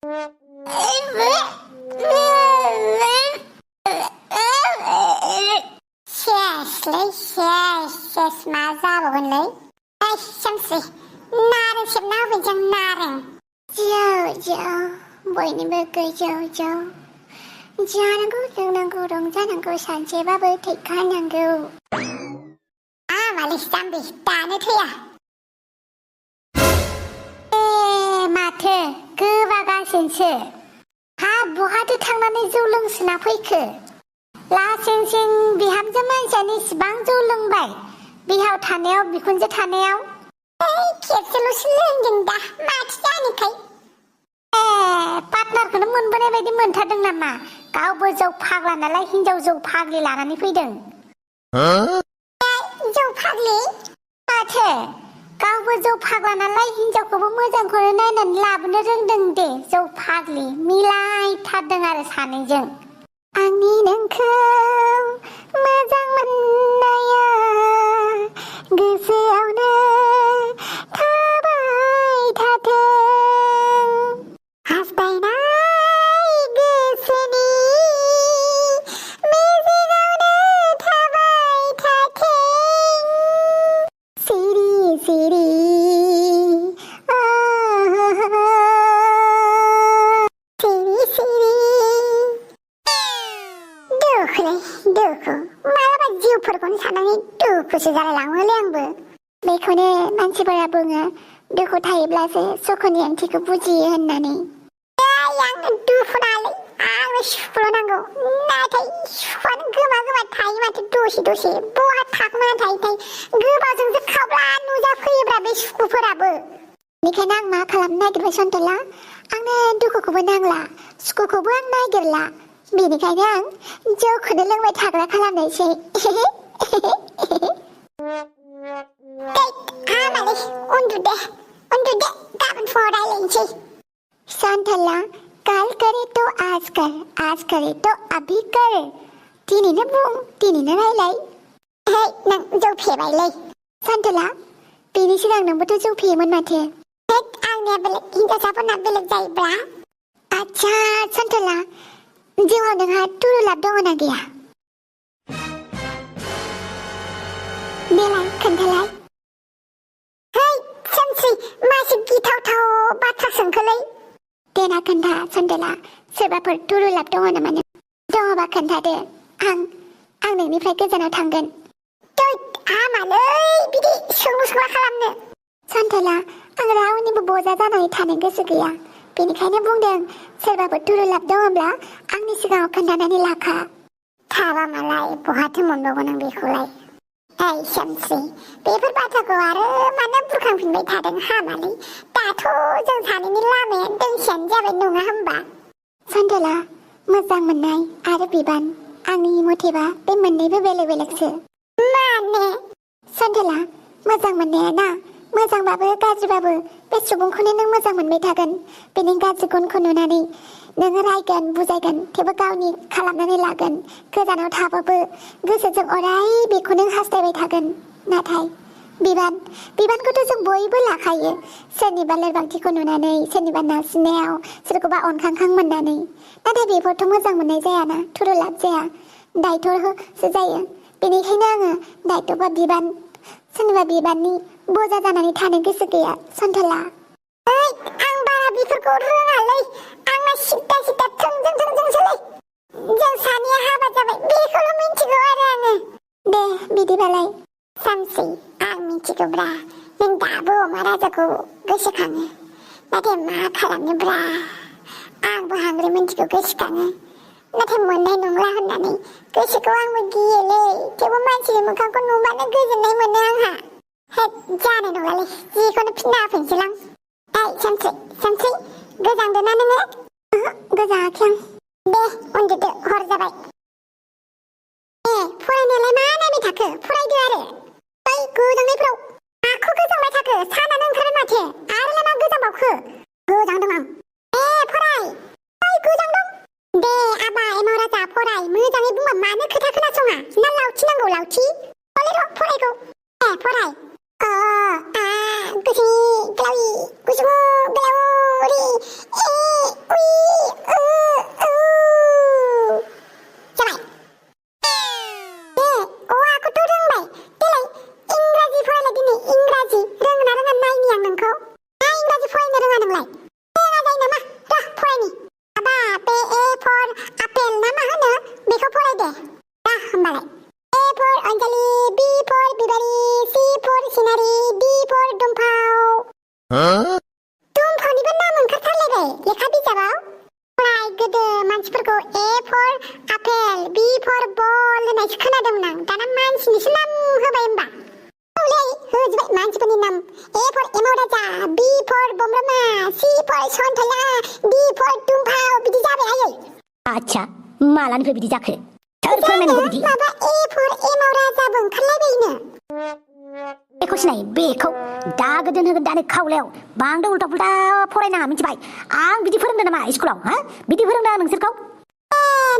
Yes, मा जाबावगोनलै सामसै नारें सेबना होफैनोसै आं नारें जौ बयनिबो गोजौ जानांगौ लोंनांगौ रंजानांगौ सानसेबाबो थैखानांगौ मालिस जाम्बि दानो थैया माथो गोबागासिनोसो बहाथो थांनानै जौ लोंसोना फैखो लासिं बिहामजो मानसियानो इसिबां जौ लोंबाय बिहाव थानायाव बिखुनजो थानायाव खेबसेल'सो लोंदों दा माथो जानोखाय पार्टनारखौनो मोनबोनाय बायदि मोनथारदों नामा गावबो जौ फाग्ला नालाय हिनजाव जौ फाग्लि लानानै फैदों जौ फाग्लि माथो गावबो जौ फाग्ला नालाय हिनजावखौबो मोजांखौनो नायनानै लाबोनो रोंदों दे जौ फाग्लि मिलायथारदों आरो सानैजों आंनि नोंखौ मोजां मोननाया गोसोआवनो थाबाय थाथों हास्थायनाय गोसोनि मेजेरावनो थाबाय थाथों सिरि सिरि दुखु मालाबा जिउफोरखौनो साननानै दुखुसो जालायलाङोलै आंबो बेखौनो मानसिफोरा बुङो दुखु थायोब्लासो सुखुनि ओंथिखौ बुजियो होननानै आंनो दुखु नाङालै आंनो सुखुल' नांगौ नाथाय सुखुआनो गोमा थायो माथो दसे बहा थाखुमाना थायो गोबावजोंसो खावब्ला नुजाफैयोब्रा बे सुखुफोराबो बेनिखायनो आं मा खालामनो नागिरबाय सन्थला आंनो दुखुखौबो नांला सुखुखौबो आं नागिरला बेनिखायनो आं जौखौनो लोंबाय थाग्रा खालामनोसै उन्दुदे गाबोन फुङाव रायलायनोसै सन्थला काल करे तो आज करे तो अभी कर दिनैनो बुं दिनैनो रायलाय नों जौ फेबायलै सन्थला बेनि सिगां नोंबोथ' जौ फेयोमोन माथो आंनिया बेलेग हिनजावसाफोरना बेलेग जायोब्रा आच्छा सन्थला जिउआव नोंहा तुरुलाब दङना गैया देलाय खोन्थालाय सामसै मासे गिथावथाव बाथ्रा सोंखोलै देना खोन्था सन्थला सोरबाफोर तुरुलाब दङ नामा नों दङबा खोन्थादो आं नोंनिफ्राय गोजानाव थांगोन हामालै बिदि सोंलु खालामनो सन्थला आं रावनिबो बजा जानानै थानो गोसो गैया बेनिखायनो बुंदों सोरबाफोर तुरुलाब दङब्ला आंनि सिगाङाव खोन्थानानै लाखा थाबा मालाय बहाथो मोनबावगोन आं बेखौलाय सामसै बेफोर बाथ्राखौ आरो मानो बुरखांफिनबाय थादों हामालै दाथ' जों सानैनि लामाया दोंसेयानो जाबाय नङा होमबा सन्थला मोजां मोननाय आरो बिबान आंनि मथेबा बे मोननैबो बेलेगसो माने सन्थला मोजां मोननाया ना मोजांबाबो गाज्रिबाबो बे सुबुंखौनो नों मोजां मोनबाय थागोन बेनि गाज्रि गुनखौ नुनानै नोङो रायगोन बुजायगोन थेवबो गावनि खालामनानै लागोन गोजानाव थाबाबो गोसोजों अराय बेखौ नों हास्थायबाय थागोन नाथाय बिबानखौथ' जों बयबो लाखायो सोरनिबा लोरबांथिखौ नुनानै सोरनिबा नारसिननायाव सोरखौबा अनखांखां मोननानै नाथाय बेफोरथ' मोजां मोननाय जायाना तुरुलाब जाया दायथ'सो जायो बेनिखायनो आङो दायथ' बा बिबान सोरनिबा बिबाननि बजा जानानै थानो गोसो गैया सन्थला आं बारा बेफोरखौ रोङालै आंना सिद्दा थोंजोंसोलै जों सानैया हाबा जाबाय बेखौल' मिन्थिगौ आरो आङो दे बिदिबालाय सामसै आं मिन्थिगौब्रा नों दाबो अमा राजाखौ गोसोखाङो नाथाय मा खालामनोब्रा आंबो हांग्रे मिन्थिगौ गोसोखाङो नाथाय मोननाय नंला होननानै गोसोखौ आंबो गियोलै थेवबो मानसिनि मोखांखौ नुबानो गोजोननाय मोनो आंहा जानाय नंलालै जिखौनो फिनना होफैनोसैलां सामसै गोजांदोना नोङो गोजाङाखै आं दे उन्दुदो हर जाबाय फरायनायालाय मा नायबाय थाखो फरायदो आरो बै गोजांनायफ्राव माखौ गोजांबाय थाखो सानानो ओंखारो माथो आरोलाय मा गोजांबावखो गोजांदों आं फराय गोजांदों दे आबा एमाव राजा फराय मोजाङै बुंबा मानो खोथा खोनासङा ना लावथि नांगौ लावथि फरायगौ फराय गुसि ग्लावि गुसु ग्लावरि for apple, B for ball होननायसो खोनादोंमोन आं दाना मानसिनिसो नाम होबाय होमबा औलै होजोबबाय मानसिफोरनि नाम A for एमाव राजा B for बमब्रमा C for सन्थला D for दुमफाव बिदि जाबाय आयै आच्छा मालानिफ्राय बिदि जाखो सोर फोरोंनायखौ बिदि माबा A for एमाव राजाबो ओंखारलायबायनो बेखौ सिनाय बेखौ दागो दोनहोगोन दानो खावलायाव बांद्राय उल्टा पुल्टा फरायनाङा मिथिबाय आं बिदि फोरोंदों नामा स्कुलाव हा बिदि फोरोंदों नोंसोरखौ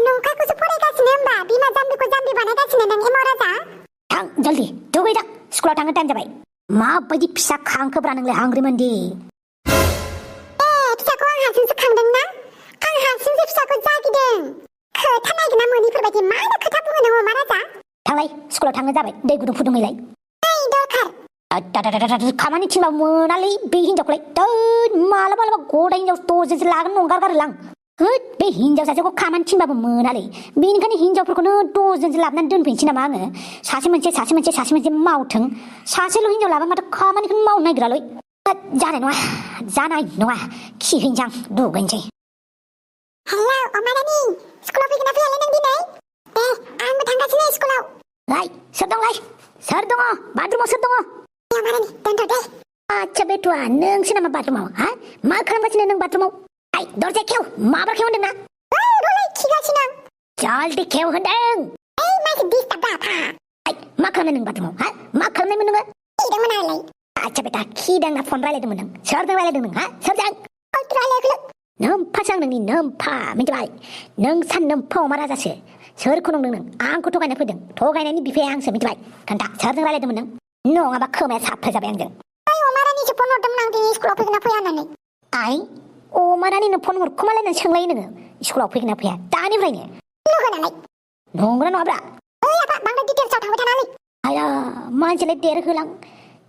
नंखायखौसो फरायगासिनो होमबा बिमा जाम्बिखौ जाम्बि बानायगासिनो नों एमाव राजा थां जल्दि दुगैदां स्कुलाव थांनो टाइम जाबाय माबायदि फिसा खांखोब्रा नोंलाय हांग्रिमोनदि फिसाखौ आं हारसिंसो खांदोंना आं हारसिंसो फिसाखौ जागिदों खोथा नागिरना मोनिफोरबायदि मानो खोथा बुङो नों अमा राजा थांलाय स्कुलाव थांनो जाबाय दै गुदुं फुदुंहैलाय खामानि थिनबाबो मोनालै बे हिनजावखौलाय मालाबा गदाय हिनजाव दजोंसो लागोन नंगारगारोलां होद बे हिनजाव सासेखौ खामानि थिनबाबो मोनालै बेनिखायनो हिनजावफोरखौनो दजोंसो लाबोनानै दोनफैनोसै नामा आङो सासे मोनसे मावथों सासेल' हिनजाव लाबा माथो खामानिखौनो मावनो नागिरालै जानाय नङा खिहैनोसै आं दुगैनोसै हेलौ अमा रानि स्कुलाव फैगोन ना फैयालै नों दिनै दे आंबो थांगासिनो स्कुलाव सोर दङ बाथरुमाव सोर दङ अमा रानि दोनथ' दे आच्छा बेथ'आ नोंसो नामा बाथरुमाव हा मा खालामगासिनो नों बाथरुमाव दरजा खेव माब्ला खेव होनदों ना र'लै खिगासिनो आं जल्दि खेव होनदों मानसि डिस्टार्ब दाफा मा खालामदों नों बाथरुमाव हा मा खालामनायमोन नोङो खिदोंमोन आंलाय आच्छा बेटा खिदों ना फन रायलायदोंमोन नों सोरजों रायलायदों नों हा सोरजों नोम्फासो आं नोंनि नोम्फा मिथिबाय नों सान नोम्फा अमा राजासो सोरखौ नंदों नों आंखौ थगायनो फैदों थगायनायनि बिफाया आंसो मिथिबाय खोन्था सोरजों रायलायदोंमोन नों नङाबा खोमाया साफा जाबाय आंजों अमा रानिसो फन हरदोंमोन आं दिनै स्कुलाव फैगोन ना फैया होननानै अमा रानिनो फन हरखोमालायनानै सोंलायो नोङो स्कुलाव फैगोन ना फैया दानिफ्रायनो लोगोनालाय नंगौना नङाब्रा आफा बांद्राय डिटेल्सआव थांबाय थानानै आया मानसियालाय देरहोलां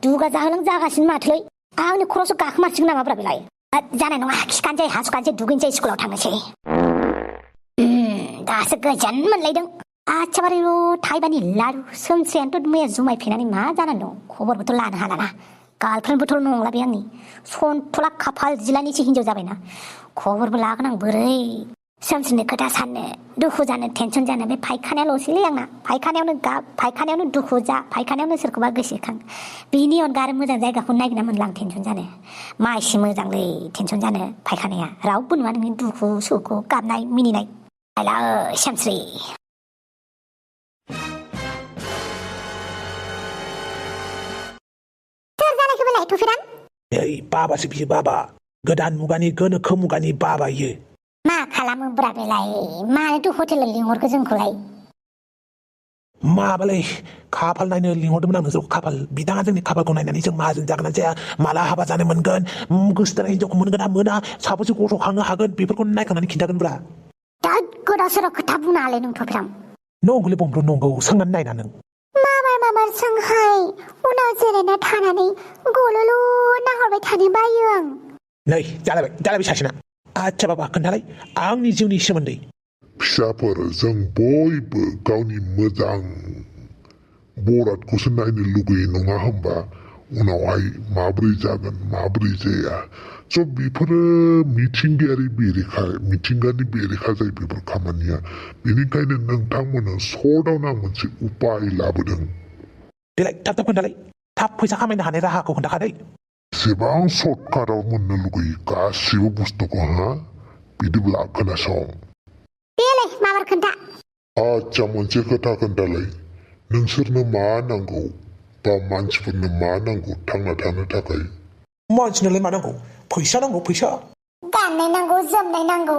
दुगा जाहोलां जागासिनो माथोलै आंनि खर'सो गाखोमारसिगोन नामाब्रा बेलाय जानाय नङा खिखानोसै हासुखानोसै दुगैनोसै स्कुलाव थांनोसै दासो गोजोन मोनलायदों आच्छा बारैल' थाइबानि लारु सोमस्रियानोथ' मैया जुमाय फेनानै मा जानानै दं खबरबोथ' लानो हालाना गार्लफ्रेन्डबोथ' नंला बे आंनि सन्थला खाफाल जिलानिसो हिनजाव जाबायना खबरबो लागोन आं बोरै सोमस्रिनो खोथा साननो दुखु जानो टेनसन जानो बे फायखानायाल'सैलै आंना फायखानायावनो गाब फायखानायावनो दुखु जा फायखानायावनो सोरखौबा गोसोखां बिनि अनगा आरो मोजां जायगाखौ नागिरना मोनला आं टेनसन जानो मा एसे मोजांलै टेनसन जानो फायखानाया रावबो नुवा नोंनि दुखु सुखु गाबनाय मिनिनाय हेलौ सोमस्रि बाबासो बियो बाबा गोदान मुगानि गोनोखो मुगानि बाबा इयो मा खालामोब्रा बेलाय मानोथो हटेलाव लिंहरखो जोंखौलाय माबालै खाफाल नायनो लिंहरदोंमोन आं नोंसोरखौ खाफाल बिदाङा जोंनि खाफालखौ नायनानै जों माहाजोन जागोन ना जाया माला हाबा जानो मोनगोन गोसो जानाय हिनजावखौ मोनगोन ना मोना साबैसे गथ' खांनो हागोन बेफोरखौ नायखांनानै खिन्थागोनब्रा दा गोदाव सोराव खोथा बुंनो हालाय नोंथ' बिराम नंगौलै बमब्रु नंगौ सोंनानै नायना नों माबार सोंहाय उनाव जिरायना थानानै गल'ल' नाहरबाय थानो बायो आं नै जालायबाय सासेना आच्छा बाबा खोन्थालाय आंनि जिउनि सोमोन्दै फिसाफोर जों बयबो गावनि मोजां बरादखौसो नायनो लुगैयो नङा होमबा उनावहाय माब्रै जागोन माब्रै जाया स' बेफोरो मिथिंगानि बेरेखा जायो बेफोर खामानिया बेनिखायनो नोंथांमोननो सर्टआवनो आं मोनसे उपाय लाबोदों देलाय थाब खोन्थालाय थाब फैसा खामायनो हानाय राहाखौ खोन्थाखादै एसेबां सर्टकाटाव मोननो लुगैयो गासिबो बुस्थुखौ बिदिब्ला खोनासं देलाय माबार खोन्था आच्छा मोनसे खोथा खोन्थालाय नोंसोरनो मा नांगौ बा मानसिफोरनो मा नांगौ थांना थानो थाखाय मानसिनोलाय मा नांगौ फैसा नांगौ फैसा गाननाय नांगौ जोमनाय नांगौ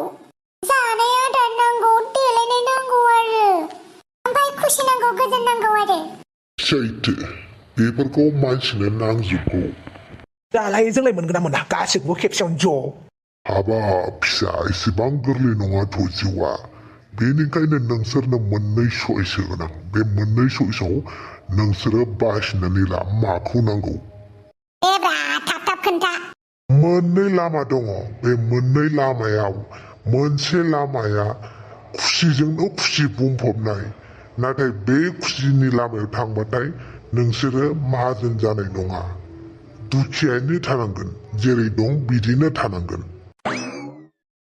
जानाय आदार नांगौ देलायनाय नांगौ आरो ओमफ्राय खुसि नांगौ गोजोन नांगौ आरो सैथो बेफोरखौ मानसिनो नांजोबगौ दालाय जोंलाय मोनगोन ना मोना गासिबो खेबसेयावनो ज' हाबाब फिसा एसेबां गोरलै नङाथ' जिउआ बेनिखायनो नोंसोरनो मोननै चइस होगोन आं बे मोननै चइसआव नोंसोरो बासिनानै ला माखौ नांगौ थाब खोन्था मोननै लामा दङ बे मोननै लामायाव मोनसे लामाया खुसिजोंनो खुसि बुंफबनाय नाथाय बे खुसिनि लामायाव थांबाथाय नोंसोरो माहाजोन जानाय नङा दुखियानो थानांगोन जेरै दं बिदिनो थानांगोन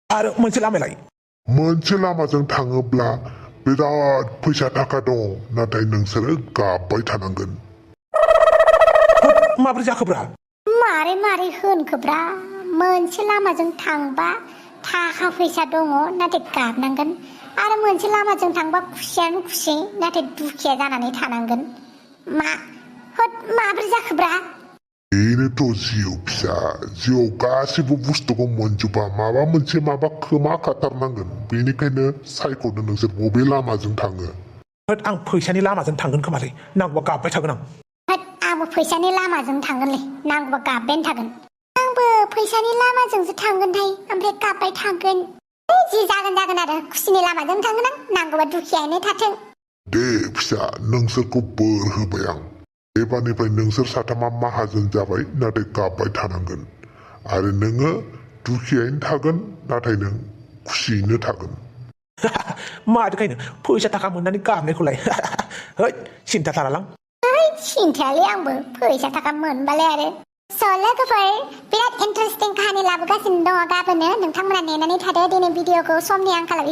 आरो मोनसे लामायालाय मोनसे लामाजों थाङोब्ला बिराद फैसा थाखा दं नाथाय नोंसोरो गाबबाय थानांगोन माब्रै जाखोब्रा मारै मारै होनखोब्रा मोनसे लामाजों थांबा थाखा फैसा दङ नाथाय गाबनांगोन आरो मोनसे लामाजों थांबा खुसियानो खुसि नाथाय दुखिया जानानै थानांगोन माब्रै जाखोब्रा बेनोथ' जिउ फिसा जिउआव गासैबो बुस्थुखौ मोनजोबा माबा खोमा खाथारनांगोन बेनिखायनो सायख'दो नोंसोर बबे लामाजों थाङो आं फैसानि लामाजों थांगोन खोमालै नांगौबा गाबबाय थागोन आंबो फैसानि लामाजों थांगोनलै नांगौबा गाबबायानो थागोन आंबो फैसानि लामाजोंसो थांगोनहाय ओमफ्राय गाबबाय थागोन जि जागोन आरो खुसिनि लामाजों थांगोन आं नांगौबा दुखियानो थाथों दे फिसा नोंसोरखौ बोर होबाय आं एबारनिफ्राय नोंसोर साथामा माहाजोन जाबाय नाथाय गाबबाय थानांगोन आरो नोङो दुखियायैनो थागोन नाथाय नों खुसियैनो थागोन माथोखायनो फैसा थाखा मोननानै गाबनायखौलाय सिन्था थारालां सिन्थायालै आंबो फैसा थाखा मोनबालाय आरो लोगोफोर बिराद इन्टारेस्टिं काहानि लाबोगासिनो दङ गाबोनो नोंथांमोना नेनानै थादो दिनै भिडिअखौ समनि आंखालाव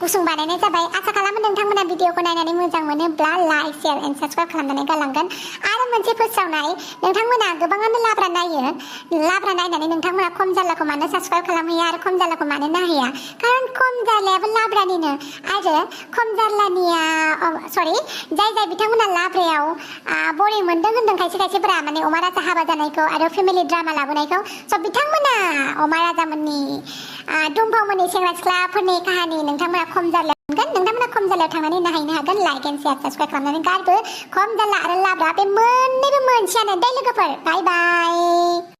गुसुं बानायनाय जाबाय आसा खालामो नोंथांमोना भिडिअखौ नायनानै मोजां मोनोब्ला लाइक शेयार एन्ड साबस्क्राइब खालामनानै गालांगोन आरो मोनसे फोसावनाय नोंथांमोना गोबाङानो लाब्रा नायो लाब्रा नायनानै नोंथांमोना खम जारलाखौ मानो साबस्क्राइब खालामहैया आरो खम जारलाखौ मानो नायहैया खारन खम जारलायाबो लाब्रानिनो आरो खम जारलानिया सरि जाय बिथांमोना लाब्रायाव बरिं मोनदों होनदों खायसे खायसेफोरा माने अमा राजा हाबा जानायखौ आरो फेमिलि ड्रामा लाबोनायखौ सब बिथांमोना अमा राजामोननि दुमफावमोननि सेंग्रा सिख्लाफोरनि काहानि नोंथांमोना खम जारलायाव मोनगोन नोंथांमोना खम जारलायाव थांनानै नायहैनो हागोन लाइक एन्ड शेयार साबस्क्राइब खालामनानै गारबो खम जारला आरो लाब्रा बे मोननैबो मोनसेयानो दे लोगोफोर बाय बाय